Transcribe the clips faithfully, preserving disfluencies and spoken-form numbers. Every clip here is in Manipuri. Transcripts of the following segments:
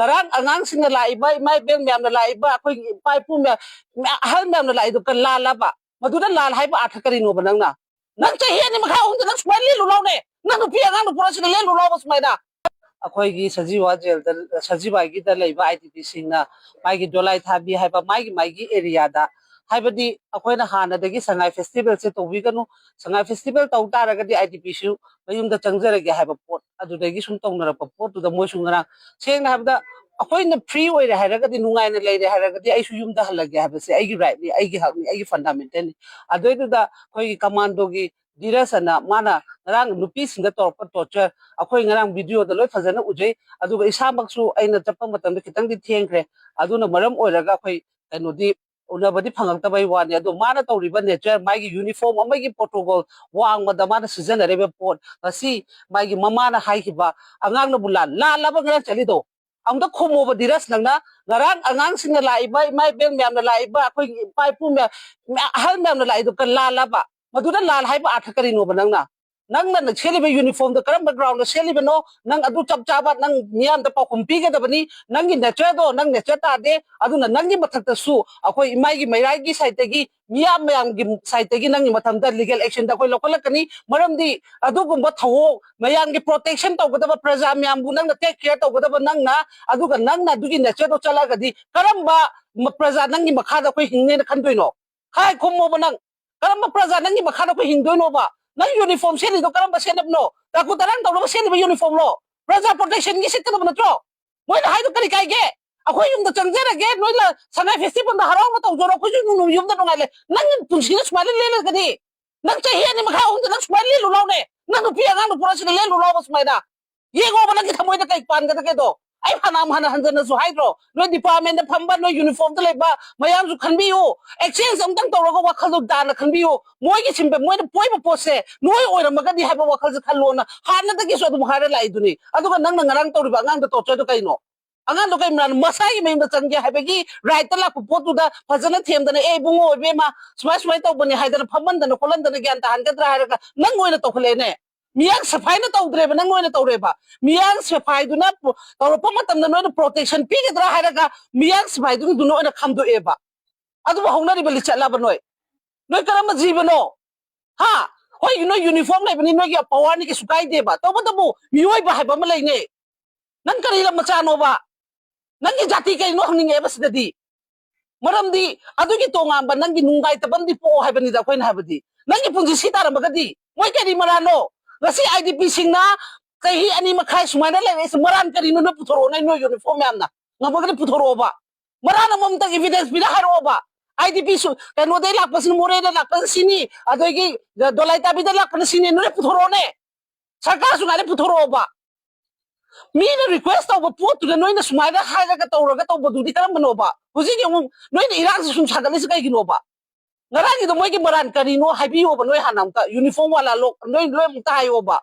ꯉꯔꯥꯡ ꯑꯉꯥꯡꯁꯤꯡꯅ ꯂꯥꯛꯏꯕ, ꯏꯃꯥ ꯏꯕꯦꯜ ꯃꯌꯥꯝꯅ ꯂꯥꯛꯏꯕ, ꯑꯩꯈꯣꯏꯒꯤ ꯏꯄꯥ ꯏꯄꯨ ꯃꯌꯥꯝ, ꯑꯍꯜ ꯃꯌꯥꯝꯅ ꯂꯥꯛꯏꯗꯣ ꯀ-, ꯂꯥꯜꯂꯕ? ꯃꯗꯨꯗ ꯂꯥꯜ ꯍꯥꯏꯕ ꯑꯥꯔꯊ ꯀꯔꯤꯅꯣꯕ ꯅꯪꯅ? ꯅꯪ ꯆꯍꯤ ꯑꯅꯤ ꯃꯈꯥꯏ ꯑꯍꯨꯝꯗ ꯅꯪ ꯁꯨꯃꯥꯏꯅ ꯂꯦꯜꯂꯨ ꯂꯥꯎꯅꯦ? ꯅꯪ ꯅꯨꯄꯤ ꯑꯉꯥꯡ ꯅꯨꯄꯥꯁꯤꯅ ꯂꯦꯜꯂꯨ ꯂꯥꯎꯕ ꯁꯨꯃꯥꯏꯅ? ꯑꯩꯈꯣꯏꯒꯤ ꯁꯖꯤꯋꯥ ꯖꯦꯜꯗ, ꯁꯖꯤꯋꯥꯒꯤꯗ ꯂꯩꯕ IDPꯁꯤꯡꯅ ꯃꯥꯒꯤ ꯗꯣꯂꯥꯏ ꯊꯥꯕꯤ ꯍꯥꯏꯕ ꯃꯥꯒꯤ, ꯃꯥꯒꯤ areaꯗ, ꯍꯥꯏꯕꯗꯤ ꯑꯩꯈꯣꯏꯅ ꯍꯥꯟꯅꯗꯒꯤ ꯁꯉꯥꯏ festivalꯁꯦ ꯇꯧꯕꯤꯒꯅꯨ, ꯁꯉꯥꯏ festival ꯇꯧ ꯇꯥꯔꯒꯗꯤ IDPꯁꯨ ꯃꯌꯨꯝꯗ ꯆꯪꯖꯔꯒꯦ ꯍꯥꯏꯕ ꯄꯣꯠ, ꯑꯗꯨꯗꯒꯤ ꯁꯨꯝ ꯇꯧꯅꯔꯛꯄ ꯄꯣꯠꯇꯨꯗ ꯃꯣꯏꯁꯨ ꯉꯔꯥꯡ, ꯁꯦꯡꯅ ꯍꯥꯏꯕꯗ, ꯑꯩꯈꯣꯏꯅ free ꯑꯣꯏꯔꯦ ꯍꯥꯏꯔꯒꯗꯤ, ꯅꯨꯡꯉꯥꯏꯅ ꯂꯩꯔꯦ ꯍꯥꯏꯔꯒꯗꯤ, ꯑꯩꯁꯨ ꯌꯨꯝꯗ ꯍꯜꯂꯒꯦ ꯍꯥꯏꯕꯁꯦ ꯑꯩꯒꯤ rightꯅꯤ, ꯑꯩꯒꯤ ꯍꯛꯅꯤ, ꯑꯩꯒꯤ fundamentalꯅꯤ꯫ ꯑꯗꯨꯏꯗꯨꯗ ꯑꯩꯈꯣꯏꯒꯤ commandoꯒꯤ ꯙꯤꯔꯖ ꯑꯅ ꯃꯥꯅ ꯉꯔꯥꯡ ꯅꯨꯄꯤꯁꯤꯡꯗ ꯇꯧꯔꯛꯄ torture ꯑꯩꯈꯣꯏ ꯉꯔꯥꯡ videoꯗ ꯂꯣꯏ ꯐꯖꯅ ꯎꯖꯩ꯫ ꯑꯗꯨꯒ ꯏꯁꯥꯃꯛꯁꯨ ꯑꯩꯅ ꯆꯠꯄ ꯃꯇꯝꯗ ꯈꯤꯇꯪꯗꯤ ꯊꯦꯡꯈ꯭ꯔꯦ꯫ ꯑꯗꯨꯅ ꯃꯔꯝ ꯑꯣꯏꯔꯒ ꯑꯩꯈꯣꯏ ꯀꯩꯅꯣꯗꯤ ꯎꯅꯕꯗꯤ ꯐꯪꯉꯛꯇꯕꯩ ꯋꯥꯅꯤ꯫ ꯑꯗꯣ ꯃꯥꯅ ꯇꯧꯔꯤꯕ nature, ꯃꯥꯒꯤ uniform ꯑꯃꯒꯤ protocol ꯋꯥꯡꯃꯗ ꯃꯥꯅ ꯁꯤꯖꯤꯟꯅꯔꯤꯕ ꯄꯣꯠ, ꯉꯁꯤ ꯃꯥꯒꯤ ꯃꯃꯥꯅ ꯍꯥꯏꯈꯤꯕ, ꯑꯉꯥꯡꯅꯕꯨ ꯂꯥꯟ-, ꯂꯥꯜꯂꯕ ꯉꯔꯥꯡ ꯆꯠꯂꯤꯗꯣ? ꯑꯃꯨꯛꯇ ꯈꯨꯝꯃꯣꯕ ꯙꯤꯔꯖ, ꯅꯪꯅ ꯉꯔꯥꯡ ꯑꯉꯥꯡꯁꯤꯡꯅ ꯂꯥꯛꯏꯕ, ꯏꯃꯥ ꯏꯕꯦꯜ ꯃꯌꯥꯝꯅ ꯂꯥꯛꯏꯕ, ꯑꯩꯈꯣꯏꯒꯤ ꯏꯄꯥ ꯏꯄꯨ ꯃꯌꯥꯝ, ꯃꯌꯥꯝ, ꯑꯍꯜ ꯃꯌꯥꯝꯅ ꯂꯥꯛꯏꯗꯣ ꯀ-, ꯂꯥꯜꯂꯕ? ꯃꯗꯨꯗ ꯂꯥꯜ ꯍꯥꯏꯕ ꯑꯥꯔꯊ ꯀꯔꯤꯅꯣꯕ ꯅꯪꯅ? ꯅꯪꯅ ꯁꯦꯠꯂꯤꯕ uniformꯗꯣ ꯀꯔꯝꯕ groundꯗ ꯁꯦꯠꯂꯤꯕꯅꯣ? ꯅꯪ ꯑꯗꯨ ꯆꯞ ꯆꯥꯕ ꯅꯪ ꯃꯤꯌꯥꯝꯗ ꯄꯥꯎꯈꯨꯝ ꯄꯤꯒꯗꯕꯅꯤ꯫ ꯅꯪꯒꯤ natureꯗꯣ ꯅꯪ nature ꯇꯥꯗꯦ꯫ ꯑꯗꯨꯅ ꯅꯪꯒꯤ ꯃꯊꯛꯇꯁꯨ ꯑꯩꯈꯣꯏ ꯏꯃꯥꯒꯤ ꯃꯩꯔꯥꯒꯤ sideꯇꯒꯤ, ꯃꯤꯌꯥꯝ ꯃꯌꯥꯝꯒꯤ sideꯇꯒꯤ ꯅꯪꯒꯤ ꯃꯊꯛꯇ legal actionꯗ ꯑꯩꯈꯣꯏ ꯂꯧꯈꯠꯂꯛꯀꯅꯤ꯫ ꯃꯔꯝꯗꯤ ꯑꯗꯨꯒꯨꯝꯕ ꯊꯧꯑꯣꯡ, ꯃꯌꯥꯝꯒꯤ protection ꯇꯧꯒꯗꯕ, ꯄ꯭ꯔꯖꯥ ꯃꯌꯥꯝꯕꯨ ꯅꯪꯅ take care ꯇꯧꯒꯗꯕ ꯅꯪꯅ, ꯑꯗꯨꯒ ꯅꯪꯅ ꯑꯗꯨꯒꯤ natureꯗꯣ ꯆꯠꯂꯒꯗꯤ ꯀꯔꯝꯕ ꯃ-, ꯄ꯭ꯔꯖꯥ ꯅꯪꯒꯤ ꯃꯈꯥꯗ ꯑꯩꯈꯣꯏ ꯍꯤꯡꯅꯦꯅ ꯈꯟꯗꯣꯏꯅꯣ? ꯈꯥꯏ ꯈꯨꯝꯃꯣꯕ ꯅꯪ꯫ ꯀꯔꯝꯕ ꯄ꯭ꯔꯖꯥ ꯅꯪꯒꯤ ꯃꯈꯥꯗ ꯑꯩꯈꯣꯏ ꯍꯤꯡꯗꯣꯏꯅꯣꯕ? ꯅꯪ uniform ꯁꯦꯠꯂꯤꯗꯣ ꯀꯔꯝꯕ setup-ꯅꯣ? ꯇꯥꯀꯨ ꯇꯔꯥꯡ ꯇꯧꯅꯕ ꯁꯦꯠꯂꯤꯕ uniformꯂꯣ? ꯄ꯭ꯔꯖꯥ protectionꯒꯤ ꯁꯦꯠꯀꯗꯕ ꯅꯠꯇ꯭ꯔꯣ? ꯃꯣꯏꯅ ꯍꯥꯏꯗꯣ ꯀꯔꯤ ꯀꯥꯏꯒꯦ? ꯑꯩꯈꯣꯏ ꯌꯨꯝꯗ ꯆꯪꯖꯔꯒꯦ, ꯅꯣꯏꯅ ꯁꯉꯥꯏ festivalꯗ ꯍꯔꯥꯎꯅ ꯇꯧꯖꯔꯣ, ꯑꯩꯈꯣꯏꯁꯨ ꯅꯨꯡ-, ꯌꯨꯝꯗ ꯅꯨꯡꯉꯥꯏ ꯂꯩ꯫ ꯅꯪꯒꯤ ꯄꯨꯟꯁꯤꯅ ꯁꯨꯃꯥꯏꯅ ꯂꯦꯜꯂꯒꯗꯤ, ꯅꯪ ꯆꯍꯤ ꯑꯅꯤ ꯃꯈꯥꯏ ꯑꯍꯨꯝꯗ ꯅꯪ ꯁꯨꯃꯥꯏꯅ ꯂꯦꯜꯂꯨ ꯂꯥꯎꯅꯦ? ꯅꯪ ꯅꯨꯄꯤ ꯑꯉꯥꯡ ꯅꯨꯄꯥꯁꯤꯅ ꯂꯦꯜꯂꯨ ꯂꯥꯎꯕ ꯁꯨꯃꯥꯏꯅ? ꯌꯦꯡꯉꯣꯕ ꯅꯪꯒꯤ ꯊꯃꯣꯏꯗ ꯀꯩ ꯄꯥꯟꯒꯗꯒꯦꯗꯣ꯫ ꯑꯩ ꯐꯅꯌꯥꯝ ꯍꯟꯅ ꯍꯟꯖꯟꯅꯁꯨ ꯍꯥꯏꯗ꯭ꯔꯣ, ꯅꯣꯏ departmentꯗ ꯐꯝꯕ, ꯅꯣꯏ uniformꯗ ꯂꯩꯕ ꯃꯌꯥꯝꯁꯨ ꯈꯟꯕꯤꯌꯨ, exchange ꯑꯃꯨꯛꯇꯪ ꯇꯧꯔꯒ ꯋꯥꯈꯜꯗꯣ ꯇꯥꯅ ꯈꯟꯕꯤꯌꯨ꯫ ꯃꯣꯏꯒꯤ ꯁꯤꯟꯕ, ꯃꯣꯏꯅ ꯄꯣꯏꯕ ꯄꯣꯠꯁꯦ ꯅꯣꯏ ꯑꯣꯏꯔꯝꯃꯒꯗꯤ ꯍꯥꯏꯕ ꯋꯥꯈꯜꯁꯦ ꯈꯜꯂꯣꯅ ꯍꯥꯟꯅꯗꯒꯤꯁꯨ ꯑꯗꯨꯝ ꯍꯥꯏꯔ ꯂꯥꯛꯏꯗꯨꯅꯤ꯫ ꯑꯗꯨꯒ ꯅꯪꯅ ꯉꯔꯥꯡ ꯇꯧꯔꯤꯕ ꯑꯉꯥꯡꯗ tortureꯗꯣ ꯀꯩꯅꯣ? ꯑꯉꯥꯡꯗꯣ ꯀꯩ ꯃꯔꯥꯅꯣ? ꯃꯁꯥꯒꯤ ꯃꯌꯨꯝꯗ ꯆꯪꯒꯦ ꯍꯥꯏꯕꯒꯤ rightꯇ ꯂꯥꯛꯄ ꯄꯣꯠꯇꯨꯗ ꯐꯖꯅ ꯊꯦꯝꯗꯅ, "ꯑꯦ ꯏꯕꯨꯡꯉꯣ, ꯏꯕꯦꯝꯃ, ꯁꯨꯃꯥꯏ ꯁꯨꯃꯥꯏ ꯇꯧꯕꯅꯤ" ꯍꯥꯏꯗꯅ ꯐꯝꯍꯟꯗꯅ ꯈꯣꯠꯍꯟꯗꯅ ꯒ꯭ꯌꯥꯟ ꯇꯥꯍꯟꯒꯗ꯭ꯔꯥ ꯍꯥꯏꯔꯒ ꯅꯪ ꯑꯣꯏꯅ ꯇꯧꯈꯠꯂꯛꯑꯦꯅꯦ꯫ ꯃꯤꯌꯥꯡ ꯁꯤꯐꯥꯏꯅ ꯇꯧꯗ꯭ꯔꯦꯕ, ꯅꯪ ꯑꯣꯏꯅ ꯇꯧꯔꯦꯕ꯫ ꯃꯤꯌꯥꯡ ꯁꯤꯐꯥꯏꯗꯨꯅ ꯄ-, ꯇꯧꯔꯛꯄ ꯃꯇꯝꯗ ꯅꯣꯏꯅ protection ꯄꯤꯒꯗ꯭ꯔꯥ ꯍꯥꯏꯔꯒ ꯃꯤꯌꯥꯡ ꯁꯤꯐꯥꯏꯗꯨꯅ ꯑꯣꯏꯅ ꯈꯥꯝꯗꯣꯛꯑꯦꯕ꯫ ꯑꯗꯨꯕꯨ ꯍꯧꯅꯔꯤꯕ ꯂꯤꯆꯠꯂꯕ ꯅꯣꯏ? ꯅꯣꯏ ꯀꯔꯝꯕ ꯖꯤꯕꯅꯣ? ꯍꯥ? ꯍꯣꯏ, ꯅꯣꯏ uniform ꯂꯩꯕꯅꯤ, ꯅꯣꯏꯒꯤ powerꯅꯤ, ꯀꯩꯁꯨ ꯀꯥꯏꯗꯦꯕ꯫ ꯇꯧꯕꯇꯕꯨ ꯃꯤꯑꯣꯏꯕ ꯍꯥꯏꯕ ꯑꯃ ꯂꯩꯅꯦ꯫ ꯅꯪ ꯀꯔꯤ ꯂꯝ ꯃꯆꯥꯅꯣꯕ? ꯅꯪꯒꯤ ꯖꯥꯇꯤ ꯀꯩꯅꯣ ꯍꯪꯅꯤꯡꯉꯦꯕ ꯁꯤꯗꯗꯤ꯫ ꯃꯔꯝꯗꯤ ꯑꯗꯨꯒꯤ ꯇꯣꯉꯥꯟꯕ ꯅꯪꯒꯤ ꯅꯨꯡꯉꯥꯏꯇꯕ ꯑꯃꯗꯤ ꯄꯣꯛꯑꯣ ꯍꯥꯏꯕꯅꯤꯗ ꯑꯩꯈꯣꯏꯅ ꯍꯥꯏꯕꯗꯤ꯫ ꯅꯪꯒꯤ ꯄꯨꯟꯁꯤ ꯁꯤ ꯇꯥꯔꯝꯃꯒꯗꯤ ꯃꯣꯏ ꯀꯔꯤ ꯃꯔꯥꯜꯅꯣ? ꯉꯁꯤ IDPꯁꯤꯡꯅ ꯆꯍꯤ ꯑꯅꯤ ꯃꯈꯥꯏ ꯁꯨꯃꯥꯏꯅ ꯂꯩꯔꯛꯏꯁꯦ ꯃꯔꯥꯜ ꯀꯔꯤꯅꯣ? ꯅꯣꯏ ꯄꯨꯊꯣꯔꯛꯑꯣ, ꯅꯣꯏ, ꯅꯣꯏ uniform ꯃꯌꯥꯝꯅ꯫ ꯉꯝꯃꯒꯗꯤ ꯄꯨꯊꯣꯔꯛꯑꯣꯕ꯫ ꯃꯔꯥꯜ ꯑꯃꯃꯝꯇꯪ evidence ꯄꯤꯔ ꯍꯥꯏꯔꯛꯑꯣꯕ꯫ IDP ꯁꯨ-, ꯀꯩꯅꯣꯗꯩ ꯂꯥꯛꯄꯁꯤꯅ, ꯃꯣꯔꯦꯗ ꯂꯥꯛꯄꯁꯤꯅ ꯁꯤꯅꯤ, ꯑꯗꯒꯤ ꯗꯣꯂꯥꯏ ꯇꯥꯕꯤꯗ ꯂꯥꯛꯄꯅ ꯁꯤꯅꯤ, ꯅꯣꯏ ꯄꯨꯊꯣꯔꯛꯑꯣꯅꯦ꯫ ꯁꯔꯀꯥꯔꯁꯨ ꯉꯥꯏꯔꯦ ꯄꯨꯊꯣꯔꯛꯑꯣꯕ꯫ ꯃꯤꯅ request ꯇꯧꯕ ꯄꯣꯠꯇꯨꯗ ꯅꯣꯏꯅ ꯁꯨꯃꯥꯏꯅ ꯍꯥꯏꯔꯒ ꯇꯧꯔꯒ ꯇꯧꯕꯗꯨꯗꯤ ꯀꯔꯝꯕꯅꯣꯕ? ꯍꯧꯖꯤꯛ ꯑꯃꯨꯛ ꯅꯣꯏꯅ ꯏꯔꯥꯡꯁꯤ ꯁꯨꯝ ꯁꯥꯒꯠꯂꯤꯁꯤ ꯀꯩꯒꯤꯅꯣꯕ? ꯉꯔꯥꯡꯒꯤꯗꯣ ꯃꯣꯏꯒꯤ ꯃꯔꯥꯟ ꯀꯔꯤꯅꯣ ꯍꯥꯏꯕꯤꯌꯣꯕ, ꯅꯣꯏ ꯍꯥꯟꯅ ꯑꯝꯇ꯫ Uniform ꯋꯥꯂꯥ ꯂꯣ-, ꯅꯣꯏ ꯂꯣꯏ ꯑꯃꯨꯛꯇ ꯍꯥꯏꯌꯣꯕ꯫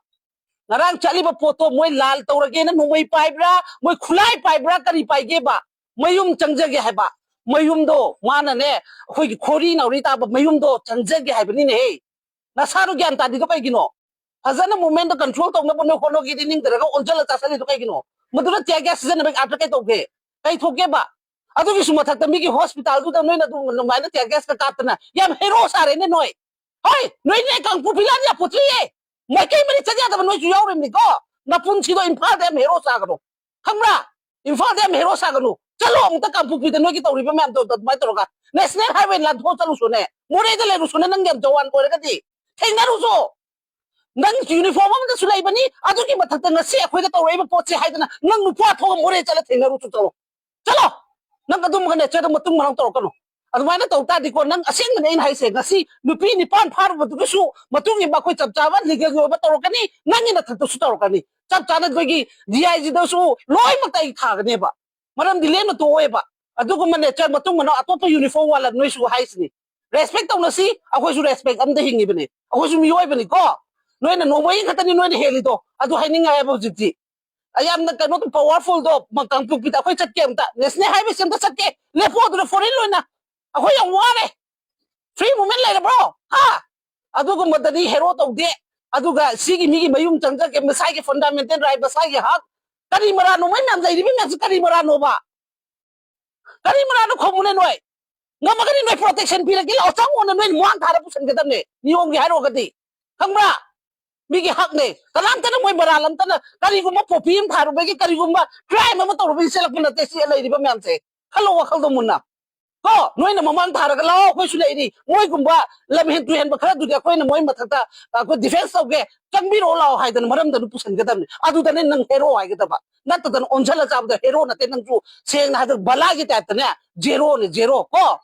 ꯉꯔꯥꯡ ꯆꯠꯂꯤꯕ ꯄꯣꯠꯇꯣ ꯃꯣꯏ ꯂꯥꯜ ꯇꯧꯔꯒꯦꯅ ꯅꯣꯡꯃꯩ ꯄꯥꯏꯕ꯭ꯔꯥ, ꯃꯣꯏ ꯈꯨꯠꯂꯥꯏ ꯄꯥꯏꯕ꯭ꯔꯥ, ꯀꯔꯤ ꯄꯥꯏꯒꯦꯕ? ꯃꯌꯨꯝ ꯆꯪꯖꯒꯦ ꯍꯥꯏꯕ꯫ ꯃꯌꯨꯝꯗꯣ ꯃꯥꯅꯅꯦ, ꯑꯩꯈꯣꯏꯒꯤ ꯈꯣꯔꯤ ꯅꯥꯎꯔꯤ ꯇꯥꯕ ꯃꯌꯨꯝꯗꯣ ꯆꯪꯖꯒꯦ ꯍꯥꯏꯕꯅꯤꯅꯦꯍꯦ꯫ ꯅꯁꯥꯗꯣ ꯒ꯭ꯌꯥꯟ ꯇꯥꯗ꯭ꯔꯤꯗꯣ ꯀꯩꯒꯤꯅꯣ? ꯐꯖꯅ movementꯗꯣ control ꯇꯧꯅꯕ ꯅꯣꯏ ꯍꯣꯠꯅꯒꯦꯗꯤ ꯅꯤꯡꯗ꯭ꯔꯒ ꯑꯣꯟꯁꯤꯜꯂ ꯆꯥꯁꯤꯜꯂꯤꯗꯣ ꯀꯩꯒꯤꯅꯣ? ꯃꯗꯨꯅ tear gas ꯁꯤꯖꯤꯟꯅꯕꯒꯤ ꯑꯥꯔꯊ ꯀꯩ ꯇꯧꯒꯦ? ꯀꯩ ꯊꯣꯛꯀꯦꯕ? ꯑꯗꯨꯒꯤꯁꯨ ꯃꯊꯛꯇ ꯃꯤꯒꯤ hospitalꯗꯨꯗ ꯅꯣꯏꯅ ꯑꯗꯨꯝ ꯑꯗꯨꯃꯥꯏꯅ tear gasꯀ ꯀꯥꯞꯇꯅ ꯌꯥꯝ hero ꯁꯥꯔꯦꯅꯦ ꯅꯣꯏ꯫ ꯍꯣꯏ, ꯅꯣꯏꯅꯦ ꯀꯥꯡꯄꯣꯛꯄꯤ ꯂꯥꯟ ꯌꯥꯄꯣꯠꯇ꯭ꯔꯤꯌꯦ꯫ ꯃꯥꯏꯀꯩ ꯃꯔꯤ ꯆꯠ ꯌꯥꯗꯕ ꯅꯣꯏꯁꯨ ꯌꯥꯎꯔꯤꯕꯅꯤꯀꯣ꯫ ꯅꯄꯨꯟꯁꯤꯗꯣ ꯏꯝꯐꯥꯜꯗ ꯌꯥꯝ hero ꯁꯥꯒꯅꯨ꯫ ꯈꯪꯕ꯭ꯔꯥ? ꯏꯝꯐꯥꯜꯗ ꯌꯥꯝ hero ꯁꯥꯒꯅꯨ꯫ ꯆꯠꯂꯣ ꯑꯃꯨꯛꯇ ꯀꯥꯡꯄꯣꯛꯄꯤꯗ ꯅꯣꯏꯒꯤ ꯇꯧꯔꯤꯕ ꯃꯌꯥꯝꯗꯣ ꯑꯗꯨꯃꯥꯏꯅ ꯇꯧꯔꯒ national highway ꯂꯥꯟꯊꯣꯛꯑ ꯆꯠꯂꯨꯁꯨꯅꯦ꯫ ꯃꯣꯔꯦꯗ ꯂꯩꯔꯨꯁꯨꯅꯦ, ꯅꯪ ꯌꯥꯝ ꯖꯋꯥꯟ ꯑꯣꯏꯔꯒꯗꯤ꯫ ꯊꯦꯡꯅꯔꯨꯁꯨ꯫ ꯅꯪ uniform ꯑꯃꯗꯁꯨ ꯂꯩꯕꯅꯤ, ꯑꯗꯨꯒꯤ ꯃꯊꯛꯇ ꯉꯁꯤ ꯑꯩꯈꯣꯏꯗ ꯇꯧꯔꯛꯏꯕ ꯄꯣꯠꯁꯦ ꯍꯥꯏꯗꯅ ꯅꯪ ꯅꯨꯄꯥ ꯊꯣꯛꯑ ꯃꯣꯔꯦ ꯆꯠꯂ ꯊꯦꯡꯅꯔꯨꯁꯨ ꯆꯠꯂꯣ꯫ ꯆꯠꯂꯣ! ꯅꯪ ꯑꯗꯨꯝꯕꯒ natureꯗ ꯃꯇꯨꯡ ꯃꯅꯥꯎ ꯇꯧꯔꯛꯀꯅꯨ꯫ ꯑꯗꯨꯃꯥꯏꯅ ꯇꯧ ꯇꯥꯔꯗꯤꯀꯣ, ꯅꯪ ꯑꯁꯦꯡꯕꯅꯦ ꯑꯩꯅ ꯍꯥꯏꯁꯦ, ꯉꯁꯤ ꯅꯨꯄꯤ ꯅꯤꯄꯥꯟ ꯐꯥꯔꯨꯕꯗꯨꯒꯤꯁꯨ ꯃꯇꯨꯡ ꯏꯟꯕ ꯑꯩꯈꯣꯏ ꯆꯞ ꯆꯥꯕ legalꯒꯤ ꯑꯣꯏꯕ ꯇꯧꯔꯛꯀꯅꯤ, ꯅꯪꯒꯤ ꯅꯊꯛꯇꯁꯨ ꯇꯧꯔꯛꯀꯅꯤ꯫ ꯆꯞ ꯆꯥꯅ ꯑꯩꯈꯣꯏꯒꯤ DIGꯗꯁꯨ ꯂꯣꯏꯅꯃꯛꯇ ꯑꯩ ꯊꯥꯒꯅꯦꯕ꯫ ꯃꯔꯝꯗꯤ ꯂꯦꯝꯅ ꯇꯣꯛꯑꯣꯏꯕ꯫ ꯑꯗꯨꯒꯨꯝꯕ nature ꯃꯇꯨꯡ ꯃꯅꯥꯎ ꯑꯇꯣꯞꯄ uniform ꯋꯥꯂ ꯅꯣꯏꯁꯨ ꯍꯥꯏꯁꯤꯅꯤ꯫ Respect ꯇꯧꯅꯁꯤ, ꯑꯩꯈꯣꯏꯁꯨ respect ꯑꯝꯗ ꯍꯤꯡꯉꯤꯕꯅꯤ꯫ ꯑꯩꯈꯣꯏꯁꯨ ꯃꯤꯑꯣꯏꯕꯅꯤꯀꯣ꯫ ꯅꯣꯏꯅ ꯅꯣꯡꯃꯩ ꯈꯛꯇꯅꯤ ꯅꯣꯏꯅ ꯍꯦꯜꯂꯤꯗꯣ꯫ ꯑꯗꯨ ꯍꯥꯏꯅꯤꯡꯉꯥꯏꯕ ꯍꯧꯖꯤꯛꯇꯤ꯫ ꯌꯥꯝꯅ ꯀꯩꯅꯣ powerfulꯗꯣ ꯃ-, ꯀꯥꯡꯄꯣꯛꯄꯤꯗ ꯑꯩꯈꯣꯏ ꯆꯠꯀꯦ ꯑꯝꯇ꯫ National highwayꯁꯦ ꯑꯝꯇ ꯆꯠꯀꯦ꯫ ꯂꯦꯞꯄꯣ ꯑꯗꯨꯗ foreign ꯑꯣꯏꯅ꯫ ꯑꯩꯈꯣꯏ ꯌꯥꯝ ꯋꯥꯔꯦ꯫ Free movement ꯂꯩꯔꯕ꯭ꯔꯣ? ꯍꯥ? ꯑꯗꯨꯒꯨꯝꯕꯗꯗꯤ hero ꯇꯧꯗꯦ꯫ ꯑꯗꯨꯒ ꯁꯤꯒꯤ ꯃꯤꯒꯤ ꯃꯌꯨꯝ ꯆꯪꯖꯒꯦ, ꯃꯁꯥꯒꯤ fundamental right, ꯃꯁꯥꯒꯤ ꯍꯛ, ꯀꯔꯤ ꯃꯔꯥꯅꯣ? ꯃꯣꯏ ꯃꯌꯥꯝ ꯂꯩꯔꯤꯕ ꯃꯌꯥꯝꯁꯤ ꯀꯔꯤ ꯃꯔꯥꯅꯣꯕ? ꯀꯔꯤ ꯃꯔꯥꯅꯣ? ꯈꯨꯝꯃꯨꯅꯦ ꯅꯣꯏ꯫ ꯉꯝꯃꯒꯅꯤ ꯅꯣꯏ protection ꯄꯤꯔꯒꯦ ꯂꯥꯛꯑꯣ, ꯆꯪꯉꯣꯅ ꯅꯣꯏ ꯃꯥꯡ ꯊꯥꯔ ꯄꯨꯁꯟꯒꯗꯕꯅꯦ, ꯅꯤꯌꯣꯝꯒꯤ ꯍꯥꯏꯔꯨꯔꯒꯗꯤ꯫ ꯈꯪꯕ꯭ꯔꯥ? ꯃꯤꯒꯤ ꯍꯛꯅꯦ꯫ ꯀꯅꯥꯝꯇꯅ ꯃꯣꯏ ꯃꯔꯥꯜ ꯑꯝꯇꯅ ꯀꯔꯤꯒꯨꯝꯕ poppy ꯑꯃ ꯊꯥꯔꯨꯕꯒꯤ, ꯀꯔꯤꯒꯨꯝꯕ crime ꯑꯃ ꯇꯧꯔꯨꯕꯒꯤ ꯆꯦꯜꯂꯛꯄ ꯅꯠꯇꯦ ꯁꯤ ꯂꯩꯔꯤꯕ ꯃꯌꯥꯝꯁꯦ꯫ ꯈꯜꯂꯣ ꯋꯥꯈꯜꯗꯣ ꯃꯨꯟꯅ꯫ ꯀꯣ, ꯅꯣꯏꯅ ꯃꯃꯥꯡ ꯊꯥꯔꯒ ꯂꯥꯛꯑꯣ, ꯑꯩꯈꯣꯏꯁꯨ ꯂꯩꯔꯤ꯫ ꯃꯣꯏꯒꯨꯝꯕ ꯂꯝꯍꯦꯟ ꯇꯨꯍꯦꯟꯕ ꯈꯔꯗꯨꯗꯤ ꯑꯩꯈꯣꯏꯅ ꯃꯣꯏ ꯃꯊꯛꯇ, ꯑ, ꯑꯩꯈꯣꯏ defence ꯇꯧꯒꯦ, ꯆꯪꯕꯤꯔꯛꯑꯣ ꯂꯥꯛꯑꯣ ꯍꯥꯏꯗꯅ ꯃꯔꯝꯗ ꯑꯗꯨꯝ ꯄꯨꯁꯟꯒꯗꯕꯅꯤ꯫ ꯑꯗꯨꯗꯅꯦ ꯅꯪ hero ꯍꯥꯏꯒꯗꯕ꯫ ꯅꯠꯇꯗꯅ ꯑꯣꯟꯁꯤꯜꯂ ꯆꯥꯕꯗ hero ꯅꯠꯇꯦ, ꯅꯪꯁꯨ ꯁꯦꯡꯅ ꯍꯥꯏꯔꯒ ꯕꯂꯥꯒꯤ type ꯇꯅꯦ, zero ꯅꯦ, zero꯫ ꯀꯣ,